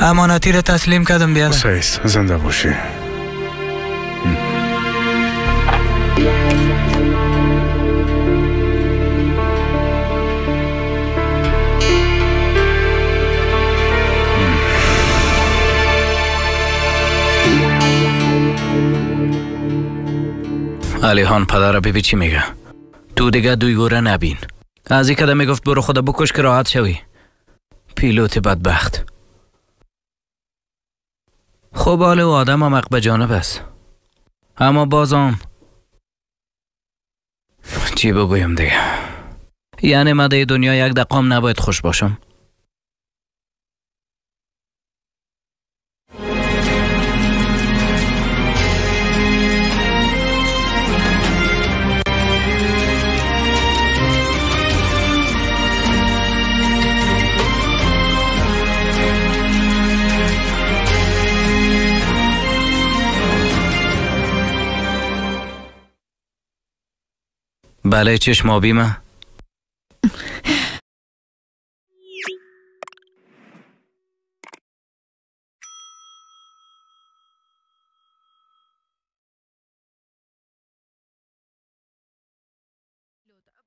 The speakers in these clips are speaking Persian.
امانتی را تسلیم کردم بیادر. سیس زنده باشی. علی خان پدر ببی چی میگه؟ تو دیگه دوی گوره نبین. از این کده میگفت برو خدا بکش که راحت شوی. پیلوت بدبخت. خب حال و آدم هم به جانب است، اما بازم چی بگویم دیگه؟ یعنی من در دنیا یک دقام نباید خوش باشم؟ بله چشم آبی من.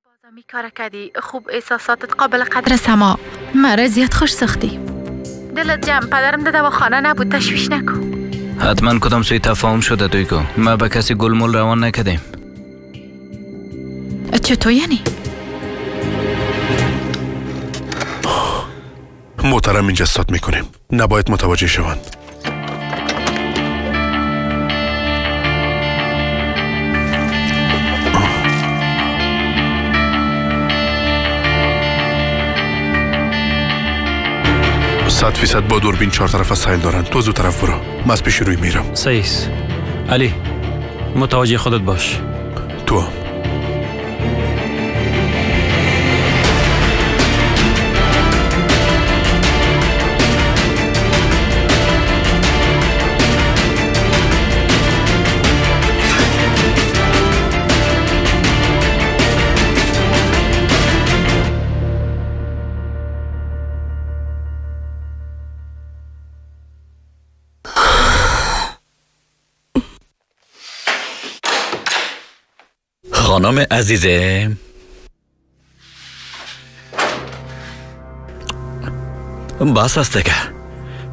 بازم کار کردی. خوب احساساتت قابل قدر سما. مرا زیاد خوش ساختی. دلت جمع، پدرم در دواخانه نبود، تشویش نکن. حتما کدام سوی تفاهم شده دویگو. ما به کسی گلمول روان نکردیم. چطور یعنی؟ محترم اینجا استاد میکنیم، نباید متوجه شوند. 100% با دوربین 4 طرف سایل دارن. تو زود طرف برو، من از پیش روی میرم. سیس علی متوجه خودت باش. تو هم. خانم عزیزه، بس است دیگه،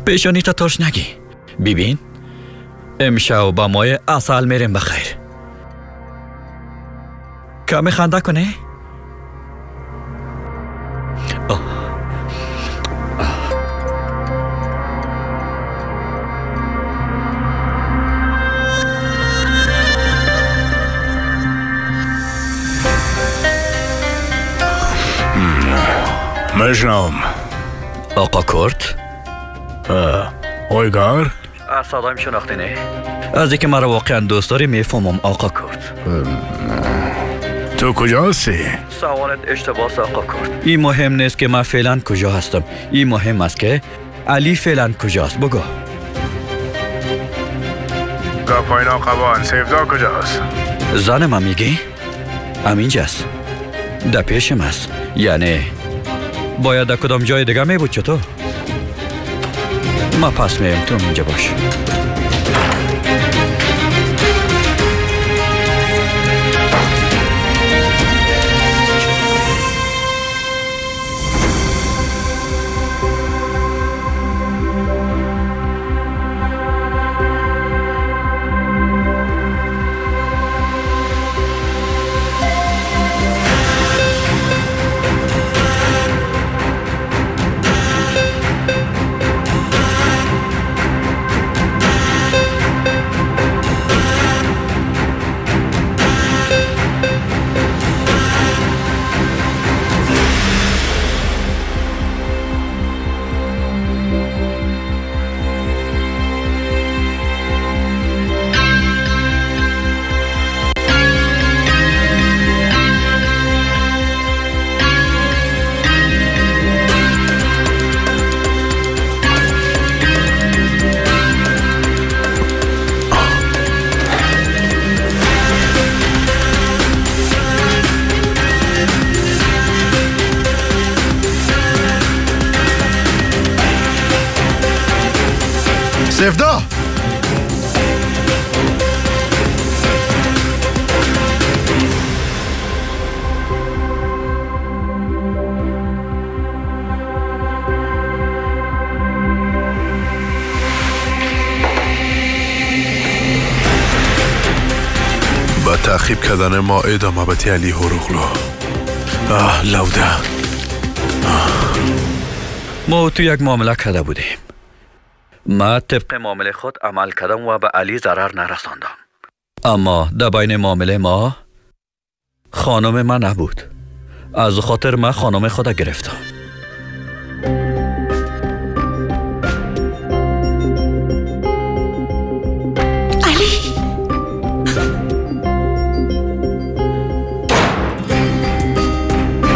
پیشانی تا ترش نگی. ببین امشب با مای عسل میریم بخیر. کمی خنده کنه؟ میشنوم. آقا کرد؟ اویگار؟ از صدایم شناختی نه؟ از اینکه مرا واقعا دوست داری میفهمم آقا کرد. تو کجا هستی؟ سوالت اشتباه آقا کرد. این مهم نیست که من فعلا کجا هستم، این مهم است که علی فعلا کجاست. بگو. پایین آقا سیفدا کجاست؟ زن من میگی؟ همینجاست، در پیشم است. یعنی باید در کدام جای دیگه می بود؟ چطور؟ ما پس میم، تو اینجا باش. سفدا! با تعقیب کردن ما ادامه به علی هوروغلو. آه لوده. ما تو یک معامله کرده بودیم. ما طبق معامله خود عمل کردم و به علی ضرر نرساندم. اما در بین معامله ما خانم من نبود. از خاطر من خانم خود گرفتم. علی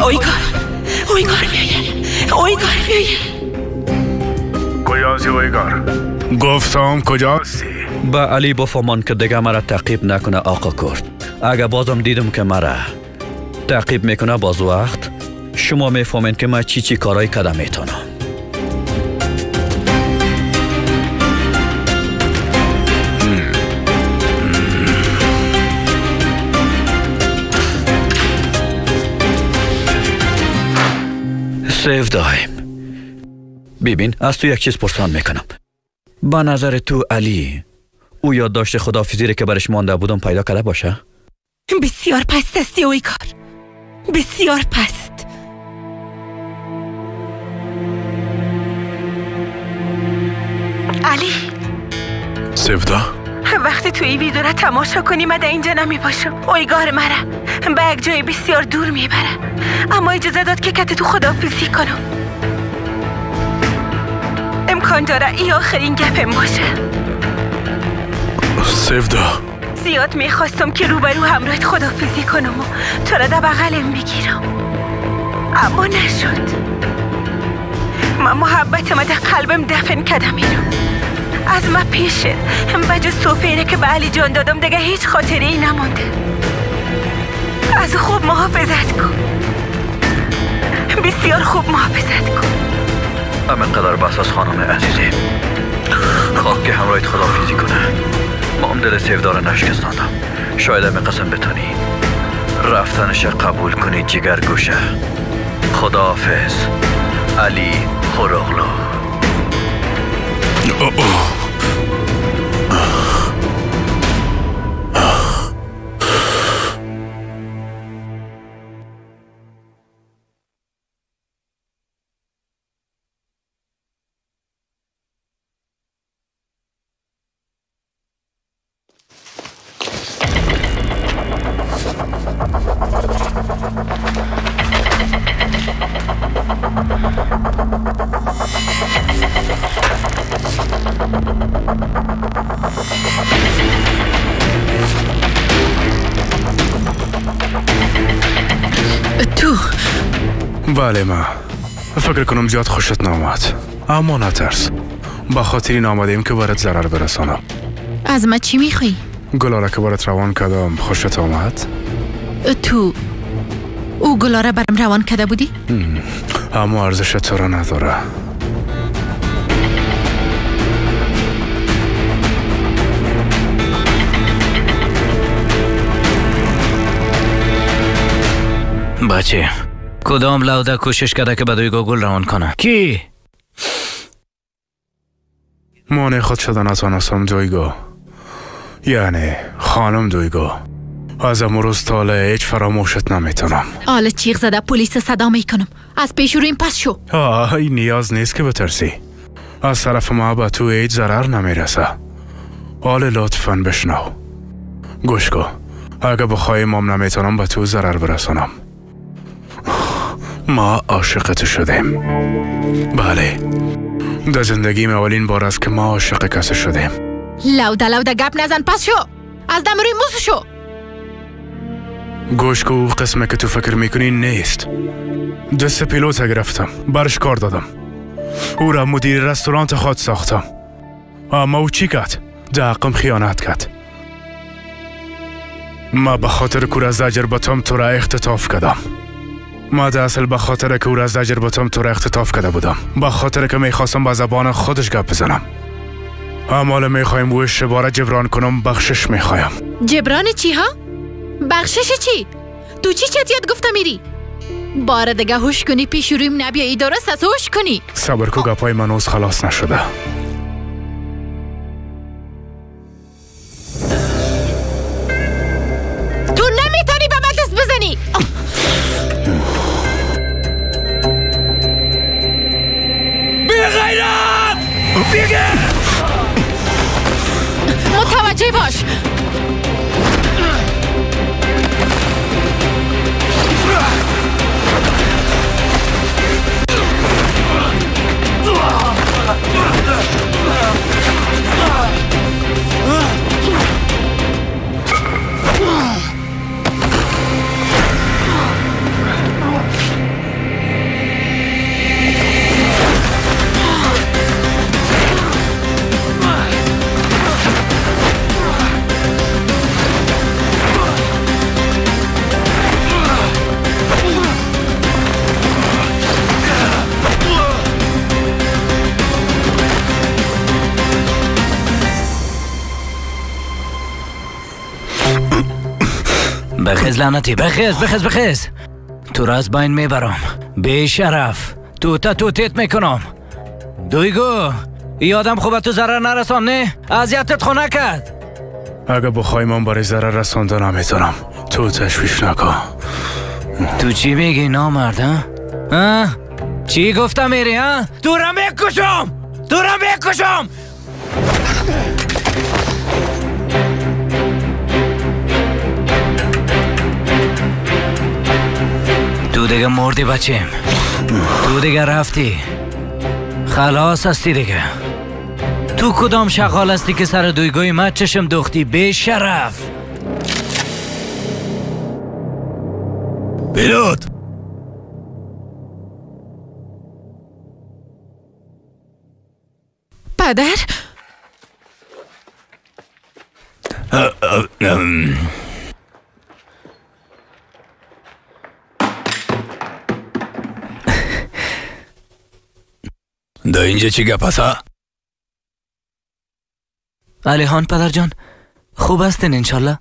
اویگار میایه. اویگار میایه. کجاستی اویگار؟ گفتم کجاستی؟ به علی بفهمان که دیگه مرا تعقیب نکنه آقا کرد. اگه بازم دیدم که مرا تعقیب میکنه باز وقت شما میفهمین که من چی چی کارای کده میتونم. سیف دایم. ببین از تو یک چیز پرسان میکنم. به نظر تو علی او یادداشت خداحافظی که برش مانده بودم پیدا کرده باشه؟ بسیار پست استی اویگار، بسیار پست. علی سفدا، وقتی تو این ویدیو را تماشا کنی من در اینجا نمی باشم. اویگار مرا به یک جای بسیار دور میبره، اما اجازه داد که کت تو خداحافظی کنم. امکان داره ای آخرین گپم باشه. سفدا، زیاد میخواستم که روبرو همراهت خداحافظی کنم و تو را در بغلم بگیرم، اما نشد. من محبتم در قلبم دفن کردم. اینو از من پیشه بجز صوفه که به علی جان دادم دیگه هیچ خاطره ای نمانده. از خوب محافظت کن، بسیار خوب محافظت کن. همین قدر بس از خانم عزیزی خواست که همراهت خداحافظی کنه. ما هم دل سیفدار نشکستاندم. شاید همین قسم بتونی رفتنش قبول کنی جگر گوشه. خداحافظ علی هوروغلو. تو بله، ما فکر کنم زیاد خوشت نامد، اما نترس، با خاطر این آمدیم که برات ضرر برسانم. از ما چی میخوایی؟ گلاره که برات روان کردم خوشت آمد؟ تو او گلاره برم روان کرده بودی؟ اما ارزش تو را نداره. بچه کدام لوده کوشش کرده که به دویگا گل روان کنه؟ کی؟ مانع خود شدن از آنستم دویگا، یعنی خانم دویگا. از امروز تا هیچ فراموشت نمیتونم. حالا چیغ زده پلیس صدا میکنم. از پیش رو این پس شو. این نیاز نیست که بترسی. از طرف ما به تو هیچ ضرر نمیرسه. حالا لطفاً بشنو، گوش کن. اگه بخوای مام نمیتونم به تو ضرر برسانم. ما عاشق تو شدیم. بله، در زندگیم اولین بار است که ما عاشق کسی شدیم. لوده لوده گپ نزن، پس شو از دم روی موس شو. گوش کو، قسمه که تو فکر میکنی نیست. دست پیلوت گرفتم، برش کار دادم، او را مدیر رستوران خود ساختم. اما او چی کرد؟ در حقم خیانت کرد. ما به خاطر کور از زجر تو را اختطاف کردم. ما در اصل به خاطر که او را زجر بتم تو را اختطاف کرده بودم، به خاطر که میخواستم با زبان خودش گپ بزنم. اما میخوایم او اشتباه جبران کنم. بخشش میخوایم. جبران چی ها؟ بخشش چی؟ تو چی چت یاد گفته میری؟ بار دیگه هوش کنی پیش رویم نبیایی، درست از هوش کنی. صبر کو، گپای من هنوز خلاص نشده. تو نمیتونی به من دست بزنی. بی غیرت! بگیر! متوجه باش. بخیز لعنتی، بخیز بخیز بخیز. تو را از بین میبرم بی شرف. توتا توتیت میکنم. دویگو ای آدم خوبه تو ضرر نرسان، نه؟ اذیتت خو نکرد. اگه بخوای من برای ضرر رسانده نمیتونم. تو تشویش نکن. تو چی میگی نامرد؟ ها؟ چی گفتم میری؟ ها؟ تو را میکشم، تو را میکشم. تو دیگه مردی بچیم، تو دیگه رفتی، خلاص هستی دیگه. تو کدام شغال هستی که سر دویگوی من چشم دوختی بی شرف؟ پیلوت! پدر؟ در اینجا چی گپ هست؟ علی خان پدر جان خوب هستین انشالله؟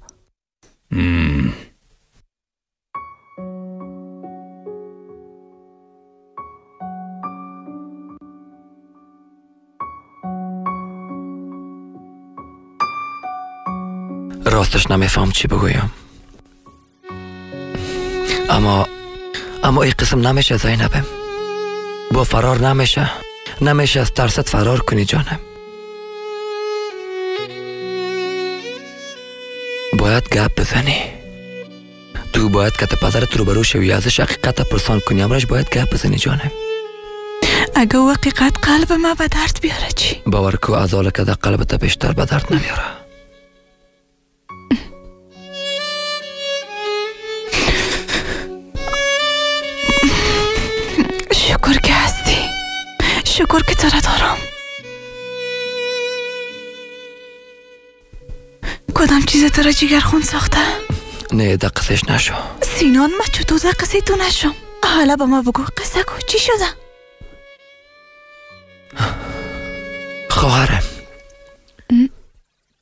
راستش نمیفهم چی بگویم، اما این قسم نمیشه زینبم. با فرار نمیشه، نمیشه از ترست فرار کنی جانم. باید گپ بزنی. تو باید که پدرت روبرو شوی، ازش حقیقت پرسان کنی. امرش باید گپ بزنی جانم. اگه او حقیقت قلب ما به درد بیاره چی؟ باور کو از حال که در قلبت بیشتر به درد نمیاره. شکر که هستی، شکر که تو را دارم. کدام چیز تو را جگر خون ساخته؟ نه در قصهش نشو سینان. من چطور در قصه تو نشم؟ حالا با ما بگو قصه کو چی شده؟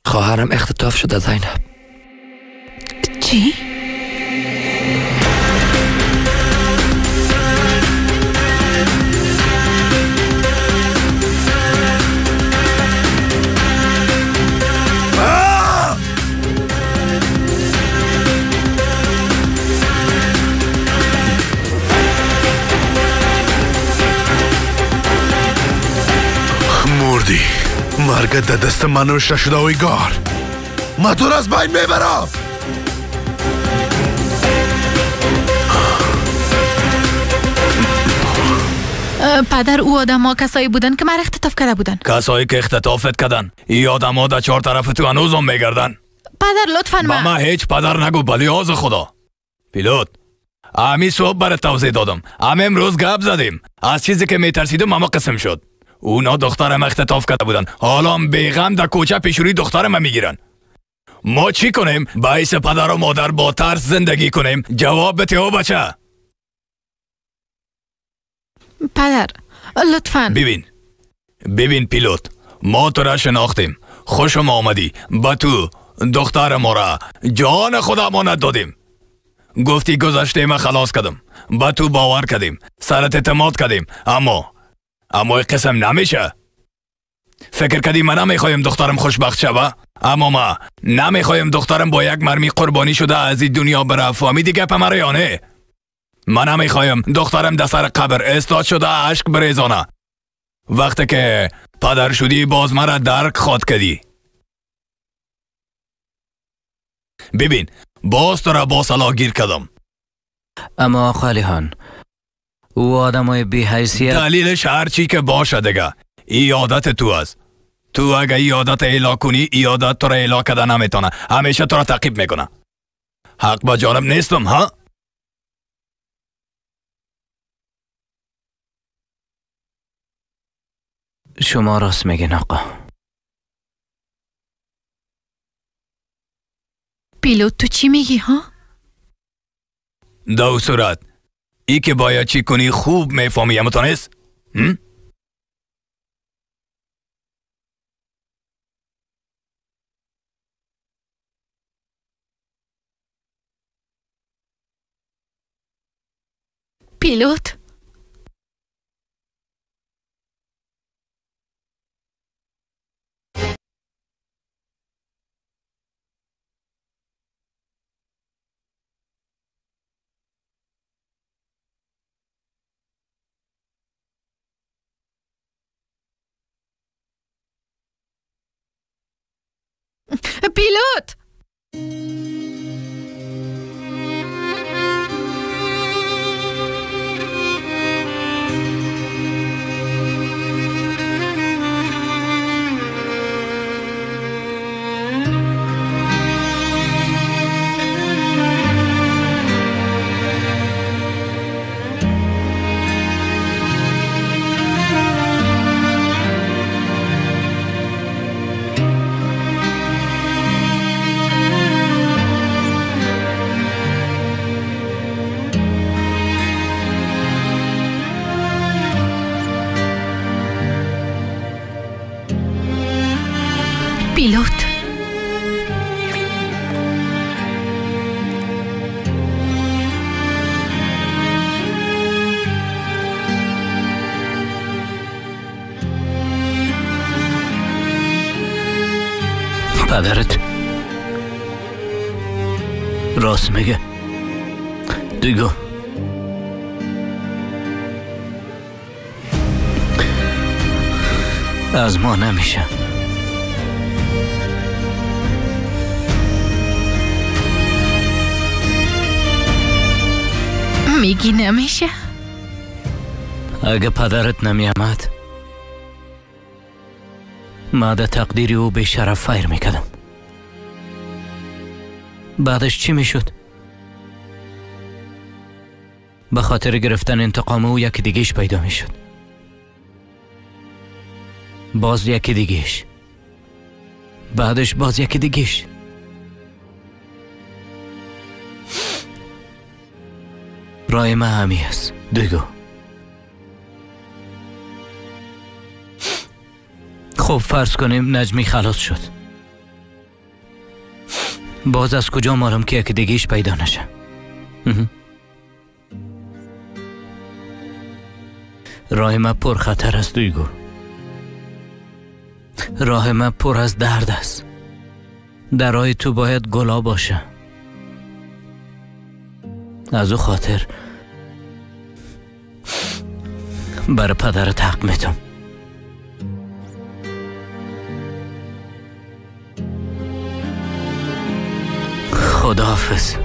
خواهرم اختطاف شده زینب. چی؟ مردی، مرگت در دست من نوشته شده و ایگار. من تو را از بین میبرم. پدر او آدم ها کسایی بودن که مرا اختطاف کرده بودن. کسایی که اختطافت کردن ای آدم ها در چهار طرف تو هنوزم میگردن. پدر لطفاً ما هیچ پدر نگو بلیاز خدا. پیلوت امی صبح برات توضیح دادم، امی امروز گپ زدیم. از چیزی که میترسیدم اما قسم شد. اونا دخترم اختطاف کرده بودن، حالا بیغم در کوچه پیشوری دخترم میگیرن. ما چی کنیم؟ باعث پدر و مادر با ترس زندگی کنیم؟ جواب بده او بچه. پدر لطفاً. ببین پیلوت، ما تو را شناختیم، خوشم آمدی، با تو دختر ما را جان خود امانت دادیم. گفتی گذشته ما خلاص کردم، با تو باور کردیم، سرت اعتماد کردیم، اما قسم نمیشه. فکر کردی من نمیخوایم دخترم خوشبخت شوه، اما ما نمیخوایم دخترم با یک مرمی قربانی شده از این دنیا بره. فهمیدی گپ مرا یا نه؟ من نمیخوایم دخترم در سر قبر استاد شده اشک بریزانه. وقتی که پدر شدی باز مرا درک خواد کردی. ببین باز تو را با سلاح گیر کردم. اما آقا علیخان، او آدمای بی حیثیت، دلیلش هرچی که باشه دیگه، ای عادت تو است. تو اگه ای عادت اعلا کنی، ای عادت تو را اعلا کده نمیتونه، همیشه تو را تعقیب میکنه. حق با جانب نیستم ها؟ شما راست میگین آقا. پیلوت تو چی میگی ها؟ دو صورت ای که باید چی کنی خوب میفهمی، اما تانست؟ پیلوت پیلوت پیلوت پدرت راست میگه دیگه. از ما نمیشه. میگی نمیشه؟ اگه پدرت نمیامد ما در تقدیر او به شرف فیر میکردم. بعدش چی میشد؟ به خاطر گرفتن انتقام او یکی دیگهش پیدا میشد، باز یکی دیگهش، بعدش باز یکی دیگهش. رای من همی است دیگو. خب فرض کنیم نجمی خلاص شد، باز از کجا مارم که یکی دیگهش پیدا نشه؟ راه من پر خطر است دیگو، راه من پر از درد است. در راه تو باید گلا باشه. از او خاطر برای پدرت حق میدم. خداحافظ.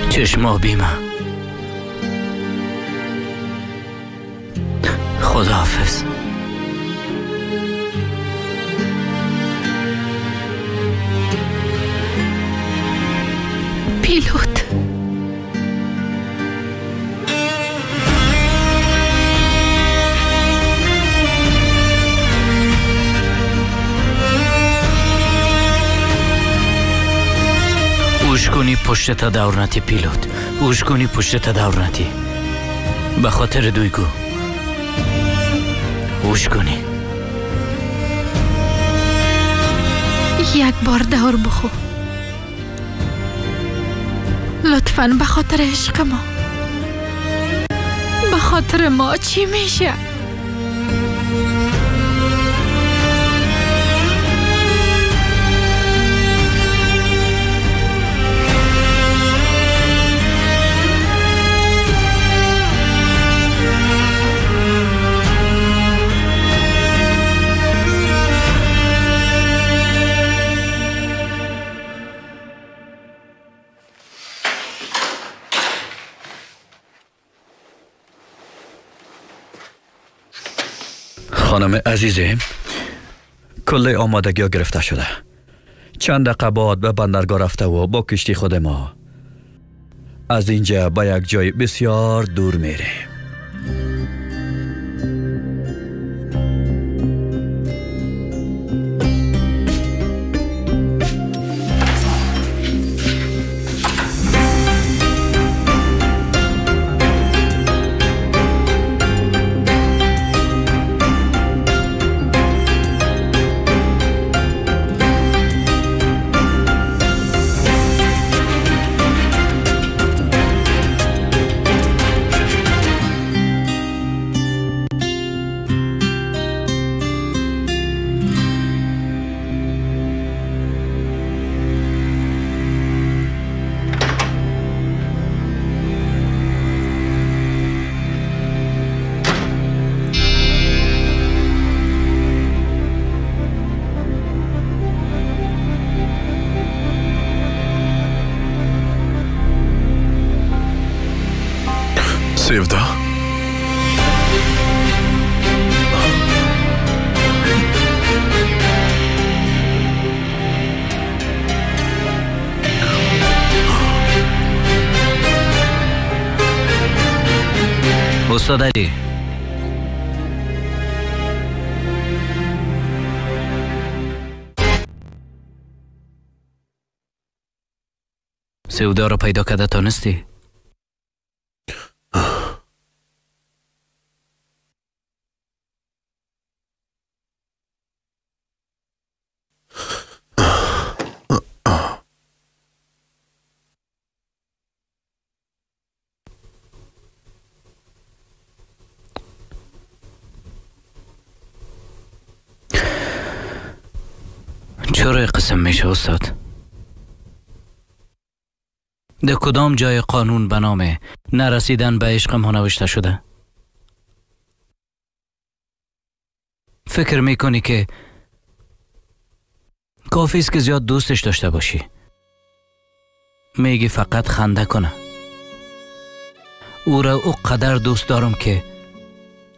چشم بیمه. خداحافظ. پیلوت اوش کنی پشت تا دور نتی پیلوت، اوش کنی پشت تا دور نتی. به خاطر دویگو هوش کنی. یک بار دور بخو لطفاً، به خاطر عشق ما، به خاطر ما چی میشه؟ خانم عزیزم، کل آمادگی ها گرفته شده. چند دقیقه بعد به بندرگاه رفته و با کشتی خود ما از اینجا به یک جای بسیار دور میریم. سیودا، استاد علی، سیودا را پیدا کرده تانستی؟ چرا قسم میشه استاد؟ در کدام جای قانون به نام نرسیدن به عشق ما نوشته شده؟ فکر میکنی که کافی است که زیاد دوستش داشته باشی؟ میگی فقط خنده کنه. او را او قدر دوست دارم که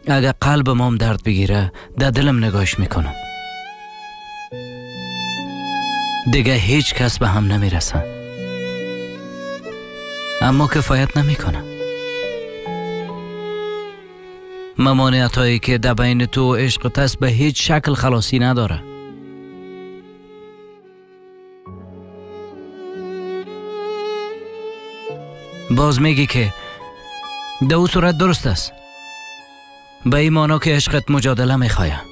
اگر قلب مام درد بگیره در دلم نگاهش میکنم. دیگه هیچ کس به هم نمیرسن، اما کفایت نمیکنه. ممانعت هایی که در بین تو و عشق است به هیچ شکل خلاصی نداره. باز میگی که در او صورت درست است، به این مانا که عشقت مجادله میخواه.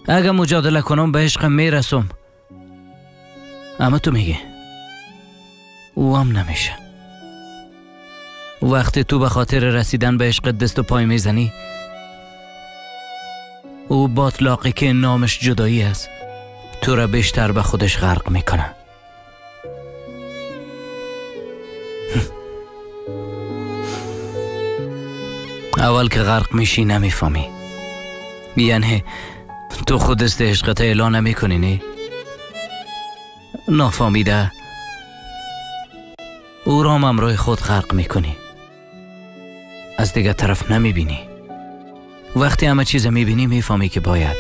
اگه مجادله کنم به عشقم میرسم، اما تو میگی او هم نمیشه. وقتی تو به خاطر رسیدن به عشق دست و پای میزنی، او باطلاقی که نامش جدایی است تو را بیشتر به خودش غرق میکنه. اول که غرق میشی نمیفهمی، یعنی تو خود دست عشقت اعلان نمیکنی، نه؟ نافهمیده او را هم همراه خود غرق میکنی، از دیگه طرف نمیبینی. وقتی همه چیز میبینی میفهمی که باید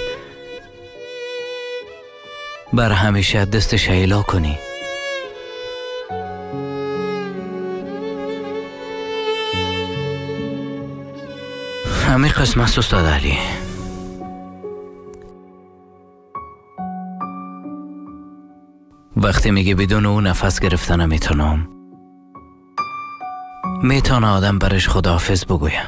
بر همیشه دستش ایلا کنی. همه قسمت استاد علی. وقتی میگه بدون او نفس گرفتن نمیتونم، میتونه آدم برش خداحافظ بگویه.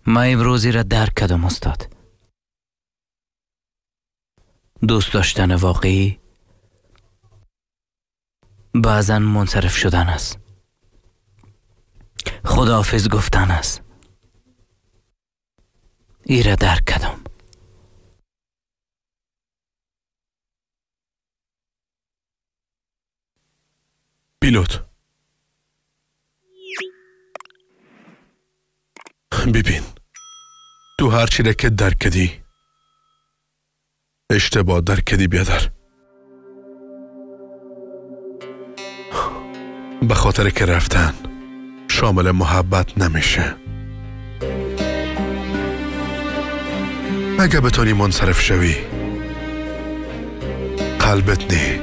من امروزی را درک کردم استاد. دوست داشتن واقعی بعضا منصرف شدن است، خداحافظ گفتن است. ای را درک کردم. پیلوت، ببین، تو هر چی را که درک کردی اشتباه درک کردی بیادر. به خاطر که رفتن شامل محبت نمیشه. اگه بتونی منصرف شوی، قلبت نی،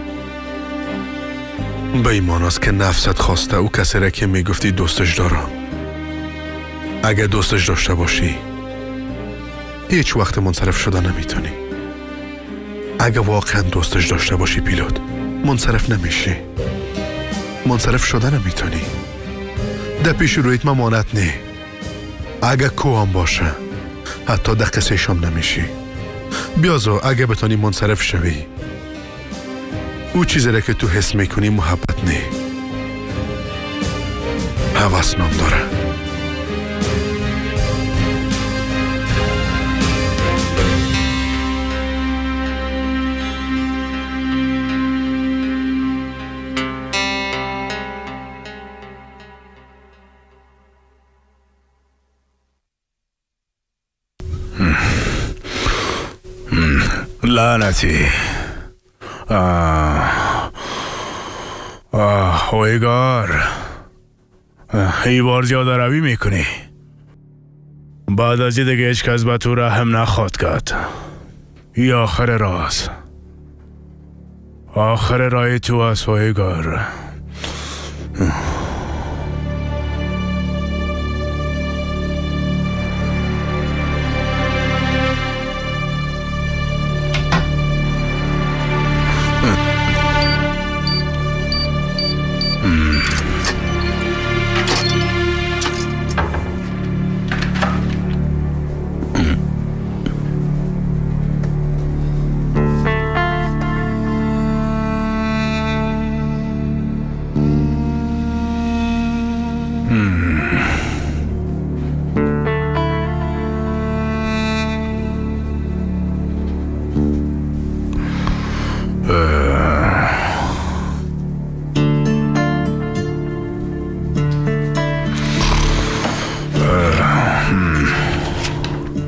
به این معناست که نفست خواسته او کسی را که میگفتی دوستش دارم. اگه دوستش داشته باشی هیچ وقت منصرف شده نمیتونی. اگه واقعا دوستش داشته باشی پیلوت، منصرف نمیشی، منصرف شده نمیتونی. در پیش رویت ممانت نی. اگه کوام باشه حتی در قصه شام نمیشی. بیازو اگه بتونی منصرف شوی، او چیزی را که تو حس میکنی محبت نی، هوس نام داره. لعنتی. آه اویگار، ای بار زیاده روی میکنی. بعد از دیگه هیچ کس به تو رحم نخواد کرد. ای آخر راز، آخر رای تو است اویگار.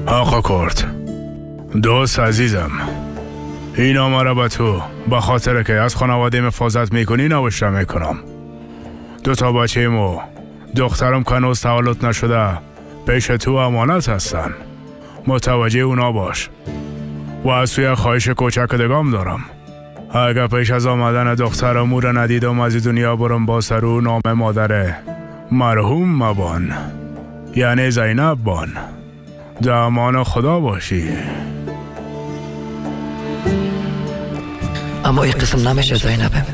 آقا کرد، دوست عزیزم، این آمه را به تو به خاطر که از خانواده حفاظت میکنی نوشته میکنم. دو تا بچه مو دخترم که هنوز تولد نشده پیش تو امانت هستن، متوجه اونا باش. و از سوی خواهش کوچک دگام دارم، اگر پیش از آمدن دخترم او را ندیدم از دنیا برم با سرو نام مادر مرحوم مبان، یعنی زینب بان. در امان خدا باشی. اما این قسم نمیشه زینب،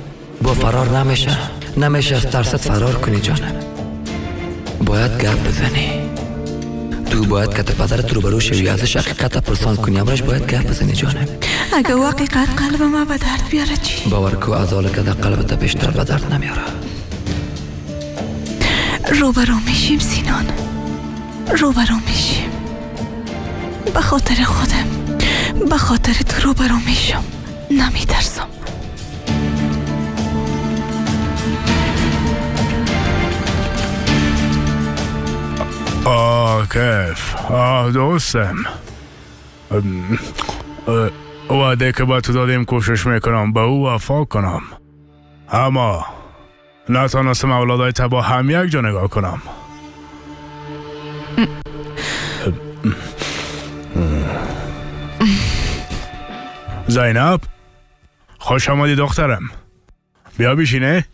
با فرار نمیشه، نمیشه از ترست فرار کنی جانم. باید گپ بزنی. تو باید که پدرت روبرو شوی، ازش حقیقت پرسان کنی، امرش باید گپ بزنی جانم. اگه حقیقت قلب ما به درد بیاره چی؟ باور کو از حال که در قلبت بیشتر به درد نمیاره. روبرو میشیم سینان، روبرو میشیم. به خاطر خودم، به خاطر تو روبرو میشم، نمیترسم. آه کیف، آه دوستم، وعده که با تو دادیم کوشش میکنم به او وفا کنم، اما نتانستم اولادای تا با هم یک جا نگاه کنم. زینب، خوش آمدی دخترم، بیا بشینه.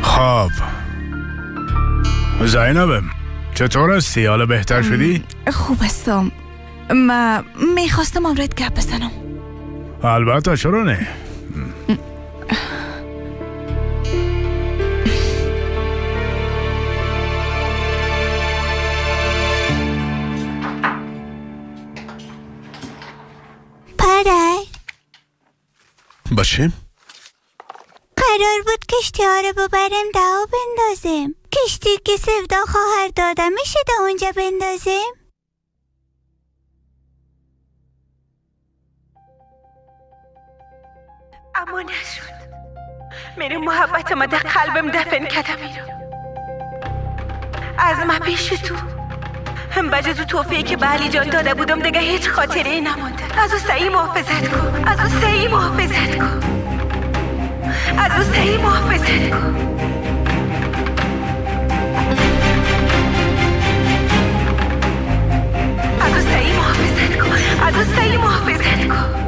خب زینبم، چطور هستی؟ حالا بهتر شدی؟ خوب هستم. من میخواستم امرت گپ بزنم. البته چرا نه؟ پدر بچه؟ قرار بود کشتی ها رو ببریم دعا بندازیم. کشتی که سفدا خواهر دادم میشه دا اونجا بندازیم؟ اما نشد. میره محبت ما در قلبم دفن کردم. از ما پیش تو هم بجز او توفیقی که به علی جان داده بودم دیگه هیچ خاطره ای نمانده. از او سعی محافظت کن. از او سعی محافظت کن. از او سعی محافظت کن. از او سعی محافظت کن. از او سعی محافظت کن.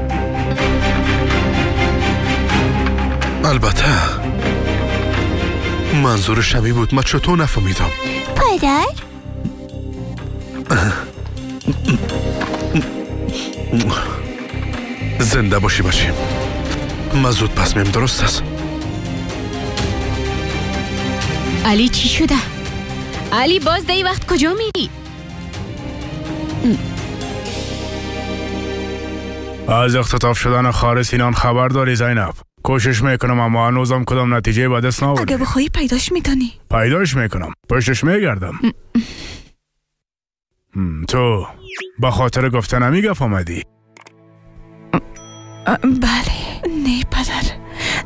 البته منظورش همی بود. من چطور نفهمیدم؟ پدر؟ زنده باشی بچیم. من زود پس میم. درست است. علی چی شده؟ علی باز دی وقت کجا میری؟ از اختطاف شدن خواهر سینان خبر داری زینب؟ کوشش میکنم اما هنوزم کدام نتیجه به دست نآوردم. اگه بخوایی پیداش میتونی. پیداش میکنم. پشتش میگردم. تو با خاطر گفتن همی گپ آمدی؟ بله. نه پدر،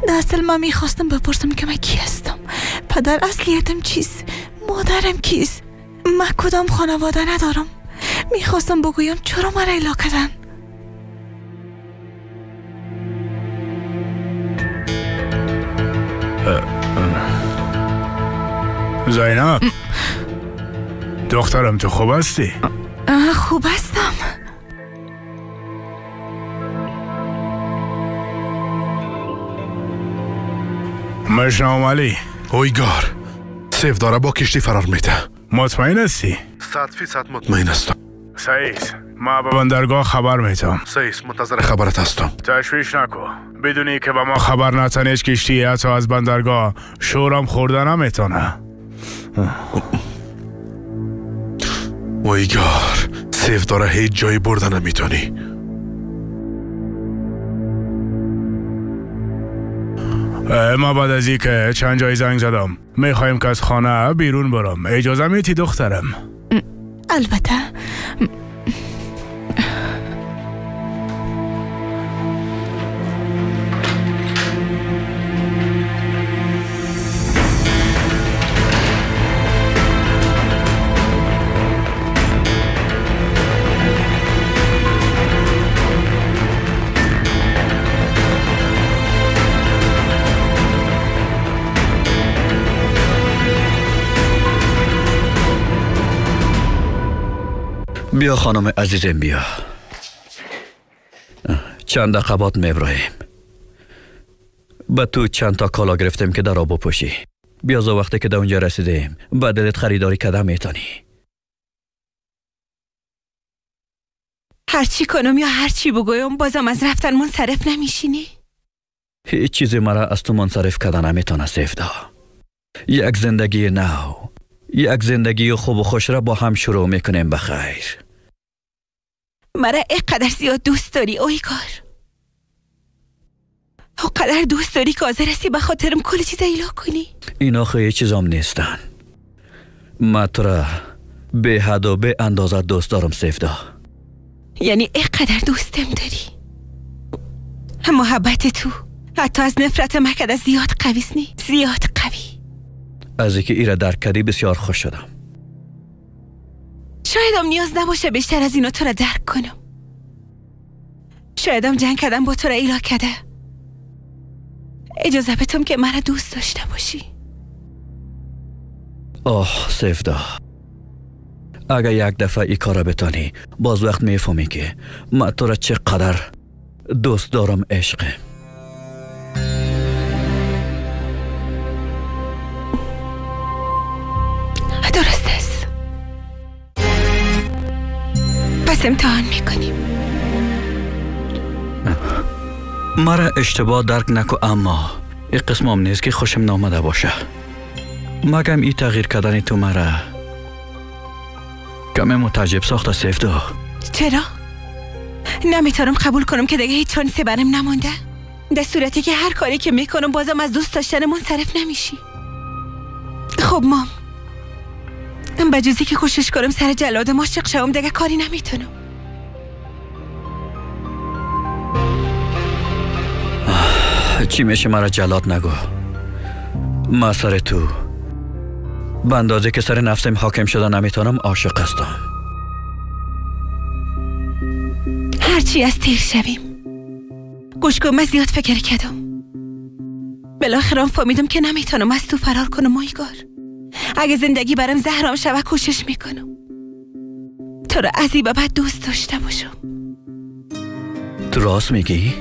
در اصل من میخواستم بپرسم که من کی هستم. پدر اصلیتم چیست؟ مادرم کیست؟ من کدام خانواده ندارم. میخواستم بگویم چرا مرا ایلا کردن. زینب دخترم تو خوب هستی؟ خوب هستم. مشنوم علی. اویگار سیف داره با کشتی فرار میده. مطمئن هستی؟ 100% مطمئن هستم. سعید ما به بندرگاه خبر میتم. سعید منتظر خبرت هستم. تشویش نکو. بدونی که به ما خبر نتنش کشتی حتی از بندرگاه شورم خورده نمیتونه. اویگار سیف داره هیچ جایی برده نمیتونی. ما بعد از اینکه چند جای زنگ زدم میخوایم که از خانه بیرون برم. اجازه میتی دخترم؟ البته. بیا خانم عزیزم بیا. چند دقیقه بعد میبرایم. به تو چند تا کالا گرفتیم که در آب بپوشی. بیا از وقتی که در اونجا رسیدیم به دلت خریداری کردم میتونی. هرچی کنم یا هرچی بگویم بازم از رفتن منصرف نمیشینی؟ هیچ چیزی مرا از تو منصرف کردن نمیتونه سیفدا. یک زندگی نو، یک زندگی خوب و خوش را با هم شروع میکنیم. بخیر. مرا اینقدر زیاد دوست داری اویگار. اونقدر دوست داری که حاضر هستی به خاطرم کل چیز ایلا کنی. اینا خیلی چیزام نیستن. من تو را به حد و به اندازه دوست دارم سیفدا. یعنی اینقدر دوستم داری؟ محبت تو حتی از نفرت مکده زیاد قوی نی، زیاد قوی. از اینکه ایره درک کردی بسیار خوش شدم. شایدم نیاز نباشه بیشتر از اینو تو را درک کنم. شایدم جنگ کردم با تو را ایلا کرده. اجازه بتم که مرا دوست داشته باشی. آه سیفدا، اگر یک دفعه ای کارا بتانی باز وقت میفهمی که من تو را چقدر دوست دارم. عشقم. درست است. پس امتحان میکنیم. مرا اشتباه درک نکو، اما این قسمم نیست که خوشم نامده باشه. مگم این تغییر کردن تو مرا کمی متعجب ساخته سیفدا. چرا؟ نمیتونم قبول کنم که دیگه هیچ شانسی برم نمونده. در صورتی که هر کاری که میکنم بازم از دوست داشتن منصرف نمیشی. خب مام، بجزی که کوشش کنم سر جلاد عاشق شوم دیگه کاری نمیتونم. چی میشه مرا جلاد نگو. ما سر تو به اندازه که سر نفسم حاکم شده نمیتونم عاشق هستم. هرچی از تیر شویم. گوش کن، من زیاد فکر کردم. بالاخره فهمیدم که نمیتونم از تو فرار کنم مایگار. اگه زندگی برام زهرام شوه کوشش میکنم تو رو از این به بعد دوست داشته باشم. تو راست میگی؟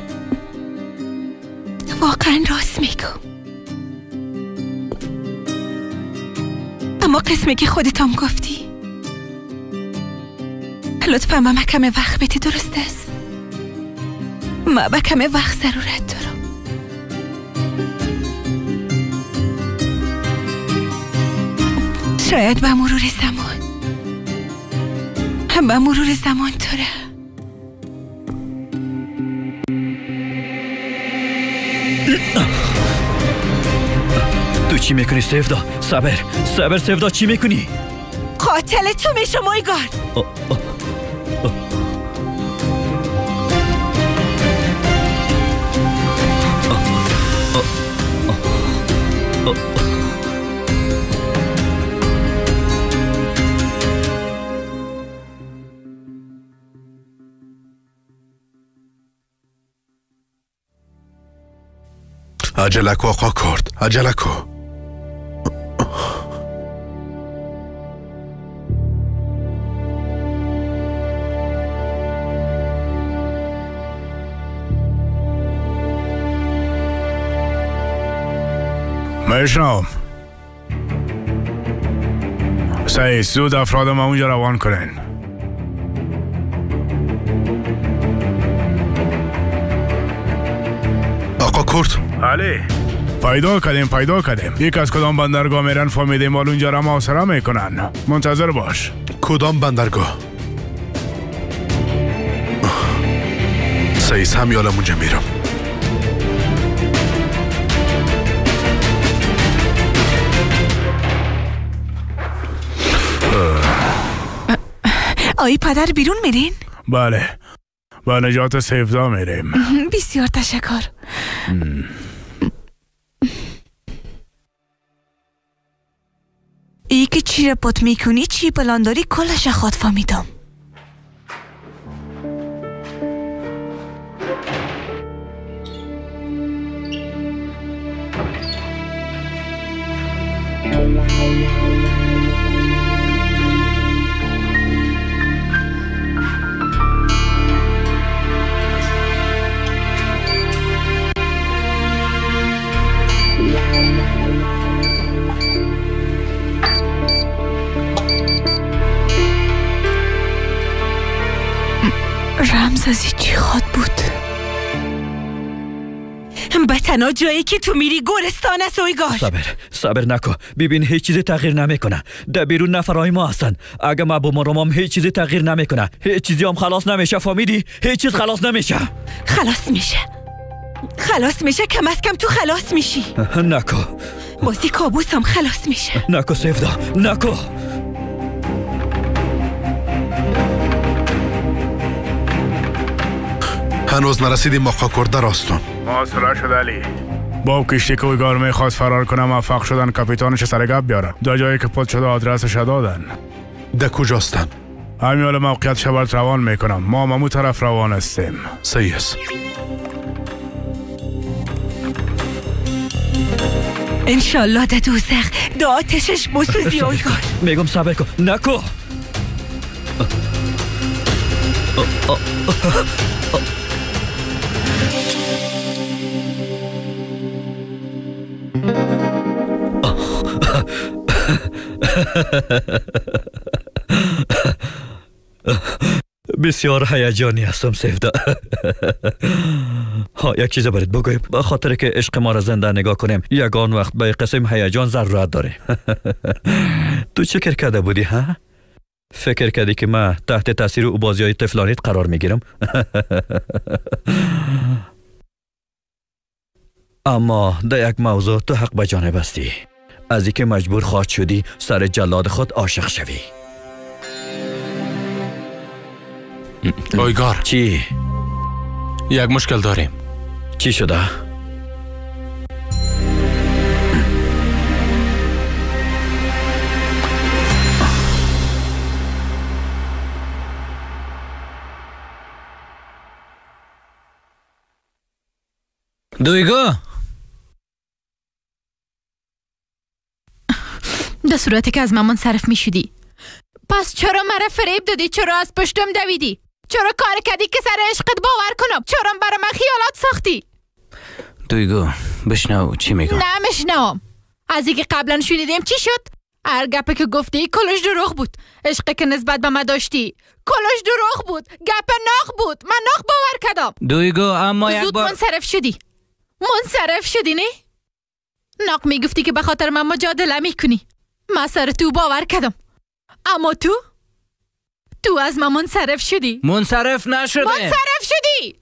واقعا راست میگم. اما قسمی که خودتام گفتی، لطفا به من کم وقت بده. درست است؟ ما به کم وقت ضرورت دارم. شاید به مرور زمان، به مرور زمان تو را تو چی میکنی سیفدا؟ صبر صبر سیفدا، چی میکنی؟ قاتل تو میشم ایگار. عجله کو آقا کرد، عجله کو. میشنم سعی زود افراد ما اونجا روان کنن. آقا کرد علی پیدا کردیم، پیدا کردیم. یک از کدام بندرگاه میرن فهمیدیم مال اونجا را محاصره میکنن. منتظر باش. کدام بندرگاه؟ سعیس هم یالم اونجا میرم. آی پدر بیرون میرین؟ بله، با نجات سیفدا میریم. بسیار تشکر. ای که چی را پت میکنی، چی پلان داری، کلش خود فهمیدم. رمز از چی خواد بود؟ به تنها جایی که تو میری گورستان است اویگار. صبر صبر نکن، ببین هیچ چیزی تغییر نمیکنه. در بیرون نفرهای ما هستن. اگه ما بمرم هیچ چیزی تغییر نمیکنه. هیچ چیزی هم خلاص نمیشه، فهمیدی؟ هیچ چیز خلاص نمیشه. خلاص میشه، خلاص میشه. کم از کم تو خلاص میشی. نکو بازی کابوس هم خلاص میشه. نکو سیفدا، نکو. هنوز نرسیدیم آقا کرد راستون. محاصره شد علی. با کشتی که اویگار میخواست فرار کنه موفق شدن کاپیتانش سر گپ بیارن. در جایی که پد شده آدرسش دادن. ده کجاستن؟ همین حالا موقعیت برات روان میکنم. ما همون طرف روان هستیم. صحیح است. انشالله ده دوزخ ده آتشش بسوزی اویگار. میگم صبر کن، نکو. بسیار هیجانی هستم سیفدا. ها یک چیز برات بگویم، به خاطر که عشق ما را زنده نگاه کنیم یگان وقت به قسم هیجان ضرورت داره. تو چه فکر کرده بودی ها؟ فکر کردی که من تحت تاثیر او بازی های طفلانیت قرار میگیرم؟ اما در یک موضوع تو حق به جانب هستی، از اینکه مجبور خواهد شدی سر جلاد خود عاشق شوی. اویگار چی؟ یک مشکل داریم. چی شده؟ دویگو در صورتی که از من منصرف می شدی، پس چرا مرا فریب دادی؟ چرا از پشتم دویدی؟ چرا کار کردی که سر عشقت باور کنم؟ چرا برای من خیالات ساختی؟ دویگو بشنو چی میگم. نمیشنوم. از اینکه قبلا شنیدیم چی شد؟ هر گپی که گفتی کلش دروغ بود. عشقی که نسبت به من داشتی کلش دروغ بود. گپ ناخ بود. من ناخ باور کردم. دویگو اما یک زود بار منصرف شدی. منصرف شدی نه؟ ناق میگفتی که به خاطر من مجادله میکنی. من سر تو باور کردم. اما تو از من منصرف شدی. منصرف نشده. منصرف شدی.